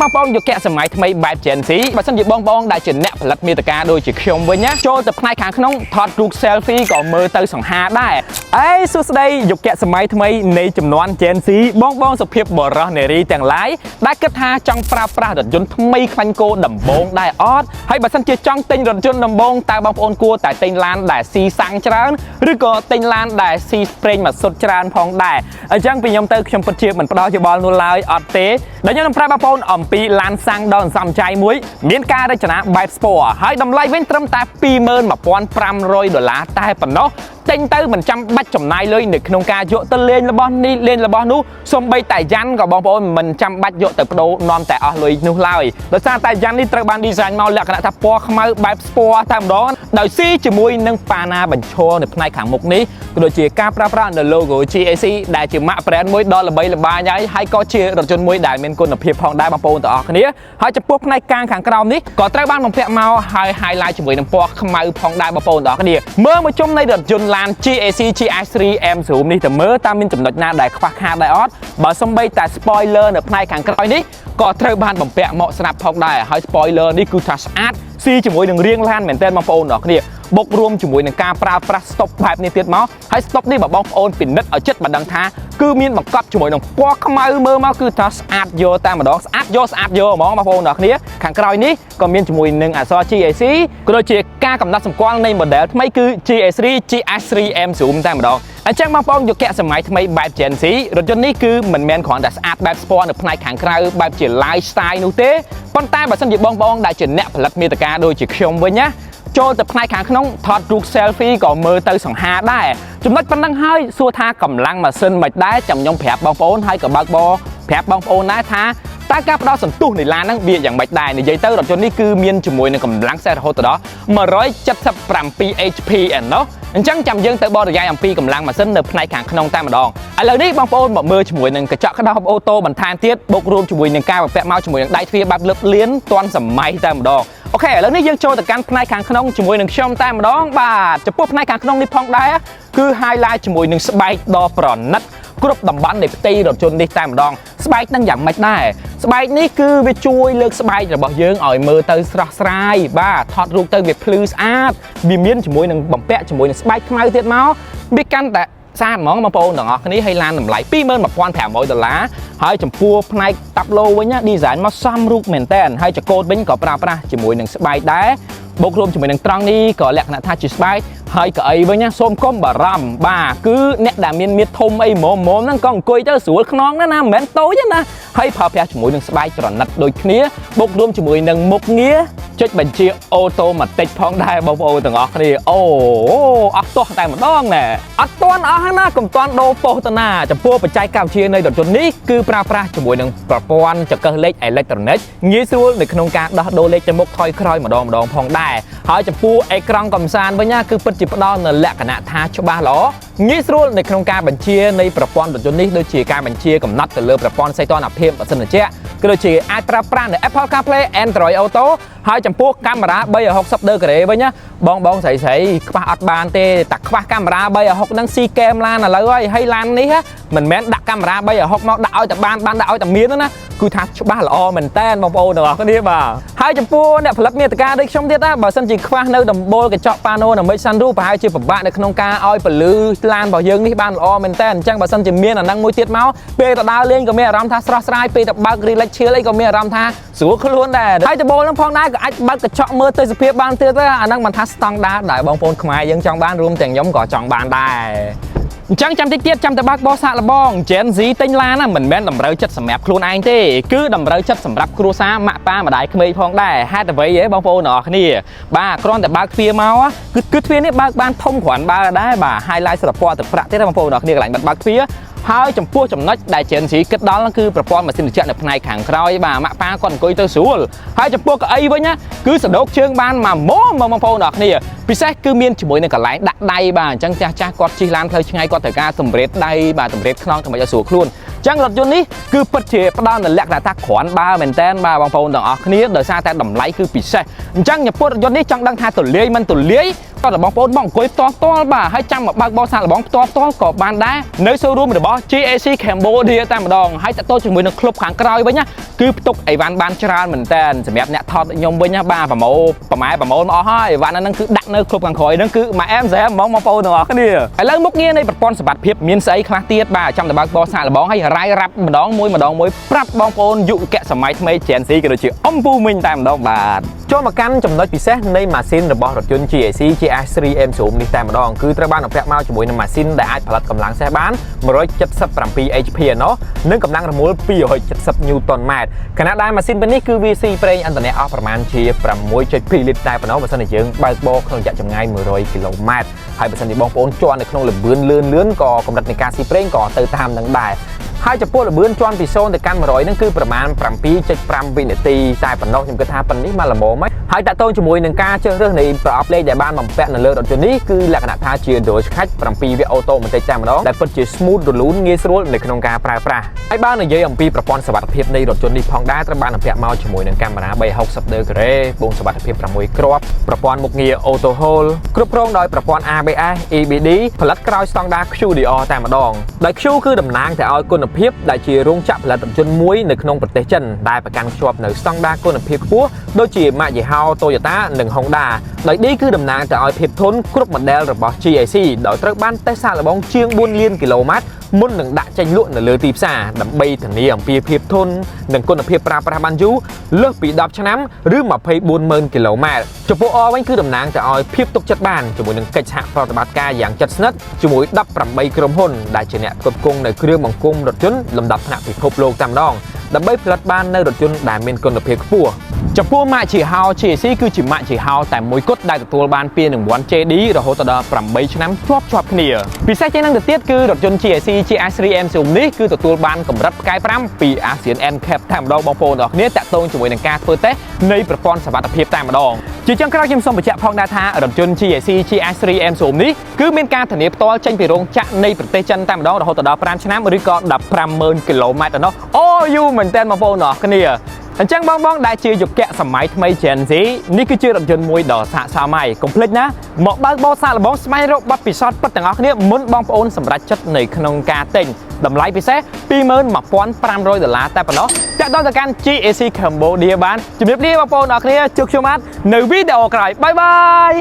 បងប្អូនយុគសម័យថ្មីបែប Gen Z បើសិនជាបងប្អូនដែលជាអ្នកផលិតមាតិកាដូចជាខ្ញុំវិញណាចូលទៅផ្នែកខាងក្នុងថតរូប selfie ក៏មើលទៅសង្ហាដែរអេសួស្តីយុគសម័យថ្មីនៃចំនួន Gen Z បងបងសុភាពបរោះនារីទាំងឡាយដែលគិតថាចង់ប្រើប្រាស់រថយន្តថ្មីខ្លាញ់គោដំបូងដែរអត់ហើយបើសិនជាចង់ទិញរថយន្តដំបូងតើបងប្អូនគួរតែទិញឡានដែលស៊ីសាំងច្រើនឬក៏ទិញឡានដែលស៊ីប្រេងម៉ាស៊ូតច្រើនផងដែរអញ្ចឹងពីខ្ញុំទៅខ្ញុំពិតជាមិនផ្ដល់យោបល់នោះឡើយអត់ទេដែលខ្ញុំនឹងប្រាប់បងប្អូនអំពីឡានសាំងដ៏សន្សំចៃមួយមានការរចនាបែប sport ហើយតម្លៃវិញត្រឹមតែ21,500ដុល្លារតែប៉ុណ្ណោះទិញទៅមិនចាំបាច់ចំណាយលុយនៅក្នុងការយកទៅលេងរបស់នេះលេងរបស់នោះសំបីតែយ៉ាន់ក៏បងប្អូនមិនចាំបាច់យកទៅបដូរនាំតែអស់លុយនោះឡើយដោយសារតែយ៉ាន់នេះត្រូវបាន design មកលក្ខណៈថាពណ៌ខ្មៅបែប sport តែម្ដងដោយស៊ីជាមួយនឹងប៉ាណាបញ្ឈរនៅផ្នែកខាងមុខនេះក៏ដូចជាការប្រើប្រាស់នៅ logo GAC ដែលជាម៉ាក brand មួយដ៏ល្បីល្បាញហើយហើយក៏ជារថយន្តមួយដែលមានគុណភាពផងដែរបងប្អូនទាំងអស់គ្នាហើយចំពោះផ្នែកកាងខាងក្រោមនេះក៏ត្រូវបានបំពាក់មកហើយ highlight ជាមួយនឹងពណ៌ខ្មៅផងដែរបងប្អូនទាំងអស់គ្នាមើលមកជុំនៃរថយន្តឡាន GAC GS3 M Zoom នេះទៅមើលតើមានចំណុចណាដែលខ្វះខាតដែរអត់បើសំបីតែ spoiler នៅផ្នែកខាងក្រោយនេះក៏ត្រូវបានបំពាក់មកស្រាប់ផងដែរហើយ spoiler នេះគឺថាស្អាតស៊ីជាមួយនឹងរាងឡានមែនទែនបងប្អូនទាំងអស់គ្នាបុករួមជាមួយនឹងការប្រើប្រាស់ stop បែបនេះទៀតមកហើយ stop នេះបើបងប្អូនពិនិត្យឲ្យចិត្តបានដឹងថាគឺមានបង្កប់ជាមួយនឹងពណ៌ខ្មៅមើលមកគឺថាស្អាតយកតែម្ដងស្អាតយកស្អាតយកហ្មងបងប្អូនទាំងអស់គ្នាខាងក្រោយនេះក៏មានជាមួយនឹងអក្សរ GAC ក៏ដូចជាការកំណត់សម្គាល់នៃ model ថ្មីគឺ GA3 GS3 M Zoom តែម្ដងអញ្ចឹងបងប្អូនយុគសម័យថ្មីបែប Gen Z រថយន្តនេះគឺមិនមែនគ្រាន់តែស្អាតបែប sport នៅផ្នែកខាងក្រៅបែបជា lifestyle នោះទេប៉ុន្តែបើសិនជាបងប្អូនដែលជាអ្នកផលិតមាតិកាដូចជាខ្ញុំវិញណាចូលទៅផ្នែកខាងក្នុងថតរូប selfie ក៏មើលទៅសង្ហាដែរចំណុចប៉ុណ្ណឹងហើយសួរថាកម្លាំងម៉ាស៊ីនមិនដែរចាំខ្ញុំប្រាប់បងប្អូនហើយក៏បើកបរប្រាប់បងប្អូនដែរថាតើការផ្ដល់សន្ទុះនៃឡានហ្នឹងវាយ៉ាងម៉េចដែរនិយាយទៅរថយន្តនេះគឺមានជាមួយនឹងកម្លាំងសេះរហូតដល់177 HP ឯណោះអញ្ចឹងចាំយើងទៅបរិយាយអំពីកម្លាំងម៉ាស៊ីននៅផ្នែកខាងក្នុងតែម្ដងឥឡូវនេះបងប្អូនមកមើលជាមួយនឹងកញ្ចក់ក្តោបអូតូបន្ថែមទៀតបូករួមជាមួយនឹងការបំពាក់មកជាមួយនឹងដៃទ្វារបែបលឹបលៀនទាន់សម័យតែម្ដង OK ឥឡូវនេះយើងចូលទៅកាន់ផ្នែកខាងក្នុងជាមួយនឹងខ្ញុំតែម្ដងបាទចំពោះផ្នែកខាងក្នុងនេះផងដែរគឺ highlight ជាមួយនឹងស្បែកដ៏ប្រណិតគ្រប់តំបន់នៃផ្ទៃរថយន្តនេះតែម្ដងស្បែកនឹងយ៉ាងម៉េចដែរស្បែកនេះគឺវាជួយលើកស្បែករបស់យើងឲ្យមើលទៅស្រស់ស្រាយបាទថតរូបទៅវាភ្លឺស្អាតវាមានជាមួយនឹងបំពាក់ជាមួយនឹងស្បែកខ្មៅទៀតមកវាកាន់តែស្អាតហ្មងបងប្អូនទាំងអស់គ្នាហើយឡានតម្លៃ21,500ដុល្លារហើយចំពោះផ្នែកតាប់ឡូវិញណា design មកសមរូបមែនតើហើយចកូតវិញក៏ប្រើប្រាស់ជាមួយនឹងស្បែកដែរបូករួមជាមួយនឹងត្រង់នេះក៏លក្ខណៈថាជាស្បែកហើយកៅអីវិញណាសូមកុំបារម្ភបាទគឺអ្នកដែលមានមាឌធំអីមុំមុំហ្នឹងក៏អង្គុយទៅស្រួលខ្នងដែរណាមិនមែនតូចទេណាហើយប្រើប្រាស់ជាមួយនឹងស្បែកប្រណិតដូចគ្នាបូករួមជាមួយនឹងមុខងារចុចបញ្ជាautomatic ផងដែរបងប្អូនទាំងអស់គ្នាអូអស់ទាស់តែម្ដងណែអត់ទាន់អស់ហ្នឹងណាកុំទាន់ដូរប៉ុស្តិ៍ទៅណាចំពោះបច្ចេកវិទ្យានៃរថយន្តនេះគឺប្រើប្រាស់ជាមួយនឹងប្រព័ន្ធចង្កឹះលេខអេឡិចត្រូនិកងាយស្រួលនៅក្នុងការដោះដូរលេខទៅមុខថយក្រោយម្ដងម្ដងផងដែរហើយចំពោះអេក្រង់កំសាន្តវិញណាគឺពិតជាផ្ដល់នូវលក្ខណៈថាច្បាស់ល្អងាយស្រួលនៅក្នុងការបញ្ជានៃប្រព័ន្ធរថយន្តនេះដូចជាការបញ្ជាកំណត់ទៅលើប្រព័ន្ធសីតុណ្ហភាពម៉ាស៊ីនត្រជាក់ក៏ដូចជាអាចប្រើប្រាស់នៅ Apple CarPlay Android Auto ហើយចំពោះកាមេរ៉ា360ដឺក្រេវិញណាបងបងស្រីស្រីខ្វះអត់បានទេតែខ្វះកាមេរ៉ា360ហ្នឹងស៊ីកែមឡានឥឡូវហើយហើយឡាននេះមិនមែនដាក់កាមេរ៉ា360មកដាក់ឲ្យតែបានបានដាក់ឲ្យតែមានណាគឺថាច្បាស់ល្អមែនតើបងប្អូនទាំងអស់គ្នាបាទហើយចំពោះអ្នកផលិតមាតិកាដូចខ្ញុំទៀតណាបើសិនជាខ្វះនៅដំបូលកញ្ចក់ panoramic sunroof ប្រហែលជាពិបាកនៅក្នុងការឲ្យពន្លឺឡានរបស់យើងនេះបានល្អមែនតើអញ្ចឹងបើសិនជាមានអាហ្នឹងមួយទៀតមកពេលទៅដើរលេងក៏មានអារម្មណ៍ថាស្រស់ស្រាយពេលទៅបើក relax chill អីក៏មានអារម្មណ៍ថាស្រួលខ្លួនដែរហើយដំបូលហ្នឹងផងដែរក៏អាចបើកកញ្ចក់មើលទេសភាពបានទៀតដែរអាហ្នឹងមិនថាស្តង់ដារដែលបងប្អូនខ្មែរយើងចង់បានរួមទាំងខ្ញុំក៏ចង់បានដែរអញ្ចឹងចាំតិចទៀតចាំតែបើកបោះសាកល្បង Gen Z ទិញឡានណាមិនមែនតម្រូវចិត្តសម្រាប់ខ្លួនឯងទេគឺតម្រូវចិត្តសម្រាប់គ្រួសារម៉ាក់ប៉ាម្ដាយក្មេកផងដែរហេតុអ្វីហ៎បងប្អូនទាំងអស់គ្នាបាទគ្រាន់តែបើកទ្វារមកគឺទ្វារនេះបើកបានធំគ្រាន់បើដែរបាទ highlight ស្រពណ៌ទឹកប្រាក់ទៀតណាបងប្អូនទាំងអស់គ្នាកន្លែងបិទបើកទ្វារហើយចំពោះចំណុចដែល Gen Z គិតដល់គឺប្រព័ន្ធម៉ាស៊ីនត្រជាក់នៅផ្នែកខាងក្រោយបាទម៉ាក់ប៉ាគាត់អង្គុយទៅស្រួលហើយចំពោះកៅអីវិញណាគឺសដោកជើងបានមកមុំបងប្អូនទាំងអស់គ្នាពិសេសគឺមានជាមួយនឹងកន្លែងដាក់ដៃបាទអញ្ចឹងចាស់ចាស់គាត់ជិះឡានផ្លូវឆ្ងាយគាត់ត្រូវការតម្រេតដៃបាទតម្រេតខ្នងដើម្បីឲ្យស្រួលខ្លួនចឹងរថយន្តនេះគឺពិតជាផ្ដល់នូវលក្ខណៈថាគ្រាន់បើមែនតើបាទបងប្អូនទាំងអស់គ្នាដោយសារតែតម្លៃគឺពិសេសអញ្ចឹងចំពោះរថយន្តនេះចង់ដឹងថាទូលាយមិនទូលាយ ក៏បងប្អូនបងអង្គុយផ្ទាល់ផ្ទាល់បាទហើយចាំមកបើកបរសាកល្បងផ្ទាល់ផ្ទាល់ក៏បានដែរនៅ showroom របស់ GAC Cambodia តែម្ដងហើយតទៅជាមួយនឹងក្លុបខាងក្រោយវិញណាគឺផ្ទុកអីវ៉ាន់បានច្រើនមែនតើសម្រាប់អ្នកថតខ្ញុំវិញណាបាទប្រមូលប្រម៉ែប្រមូលមកអស់ហើយអីវ៉ាន់ហ្នឹងគឺដាក់នៅក្លុបខាងក្រោយហ្នឹងគឺមួយអែមស្រែហ្មងបងប្អូនទាំងអស់គ្នាឥឡូវមុខងារនៃប្រព័ន្ធសុវត្ថិភាពមានស្អីខ្លះទៀតបាទចាំតែបើកបរសាកល្បងហើយរាយរាប់ម្ដងមួយម្ដងមួយប្រាប់បងប្អូនយុគសម័យថ្មី Gen Z ក៏ដូចជាអំពូមីងតែម្ដងបាទ ចូលមកកាន់ចំណុចពិសេសនៃម៉ាស៊ីនរបស់រថយន្ត GAC GS3 M Zoom នេះតែម្ដងគឺត្រូវបានបំពាក់មកជាមួយនឹងម៉ាស៊ីនដែលអាចផលិតកម្លាំងសេះបាន177 HP ឯណោះនិងកម្លាំងរមួល270 Newton ម៉ែត្រខណៈដែលម៉ាស៊ីនពេលនេះគឺវាស៊ីប្រេងឥន្ធនៈអស់ប្រមាណជា6.2លីត្រតែប៉ុណ្ណោះបើសិនជាយើងបើកបរក្នុងរយៈចម្ងាយ100គីឡូម៉ែត្រហើយបើសិនជាបងប្អូនជាន់នៅក្នុងល្បឿនលឿនលឿនក៏កម្រិតនៃការស៊ីប្រេងក៏ទៅតាមនឹងដែរហើយចំពោះល្បឿនជាន់ពី0ទៅកាន់100ហ្នឹងគឺប្រមាណ7.5វិនាទីតែប៉ុណ្ណោះខ្ញុំគិតថាប៉ុណ្នេះមកល្មមហើយហើយតាក់ទងជាមួយនឹងការជ្រើសរើសនៃប្រអប់លេខដែលបានបំពាក់នៅលើរថយន្តនេះគឺលក្ខណៈថាជា Dual Clutch 7វគ្គ automatic តែម្ដងដែលពិតជា smooth រលូនងាយស្រួលនៅក្នុងការប្រើប្រាស់ហើយបើនិយាយអំពីប្រព័ន្ធសុវត្ថិភាពនៃរថយន្តនេះផងដែរត្រូវបានបំពាក់មកជាមួយនឹងកាមេរ៉ា360ដឺក្រេបូមសុវត្ថិភាព6គ្រាប់ប្រព័ន្ធមុខងារ Auto Hold គ្រប់គ្រងដោយប្រព័ន្ធ ABS EBD ផលិតក្រោយស្តង់ដារ QDR តែម្ដងដោយ Q គឺតំណាងតែឲ្យគុណភាពដែលជារោងចក្រផលិតរថយន្តមួយនៅក្នុងប្រទេសចិនដែលប្រកាន់ខ្ជាប់នៅស្តង់ដារគុណភាពខ្ពស់ដូចជាម៉ាកយីហោ Toyota និង Honda ដោយ D គឺតំណាងតែឲ្យភាពធន់គ្រប់ model របស់ GAC ដោយត្រូវបានតេស្តសាកល្បងជាង4លានគីឡូម៉ែត្រមុននឹងដាក់ចេញលក់នៅលើទីផ្សារដើម្បីធានាអំពីភាពធន់និងគុណភាពប្រើប្រាស់បានយូរលើសពី10ឆ្នាំឬ240,000គីឡូម៉ែត្រចំពោះ R វិញគឺតំណាងទៅឲ្យភាពទុកចិត្តបានជាមួយនឹងកិច្ចសហប្រតិបត្តិការយ៉ាងជិតស្និទ្ធជាមួយ18ក្រុមហ៊ុនដែលជាអ្នកផ្គត់ផ្គង់នៅគ្រឿងបង្គុំរថយន្តលំដាប់ថ្នាក់ពិភពលោកតែម្ដងដើម្បីផលិតបាននៅរថយន្តដែលមានគុណភាពខ្ពស់ ចំពោះម៉ាកយីហោ GAC គឺជាម៉ាកយីហោតែមួយគត់ដែលទទួលបានពានរង្វាន់ JD រហូតដល់8ឆ្នាំជាប់ជាប់គ្នាពិសេសជាងនឹងទៅទៀតគឺរថយន្ត GAC GS3 M Zoom នេះគឺទទួលបានកម្រិតផ្កាយ5ពី ASEAN NCAP តែម្ដងបងប្អូនទាំងអស់គ្នាតាក់ទងជាមួយនឹងការធ្វើតេស្តនៃប្រព័ន្ធសុវត្ថិភាពតែម្ដងជាចុងក្រោយខ្ញុំសូមបញ្ជាក់ផងដែរថារថយន្ត GAC GS3 M Zoom នេះគឺមានការធានាផ្ទាល់ចេញពីរោងចក្រនៃប្រទេសចិនតែម្ដងរហូតដល់5ឆ្នាំឬក៏150,000គីឡូម៉ែត្រឯណោះអូយូរមែនតើបងប្អូនទាំងអស់គ្នាអញ្ចឹងបងបងដែលជាយុគសម័យថ្មី Gen Z នេះគឺជារថយន្តមួយដ៏សាកសម័យកុំភ្លេចណាមកបើកបរសាកល្បងស្វែងរកបទពិសោធន៍ពិតទាំងអស់គ្នាមុនបងប្អូនសម្រេចចិត្តនៅក្នុងការទិញតម្លៃពិសេស21,500ដុល្លារតែប៉ុណ្ណោះតាក់ទងទៅកាន់ GAC Cambodia បានជំរាបលាបងប្អូនអរគ្នាជួបខ្ញុំបាទនៅវីដេអូក្រោយ bye bye.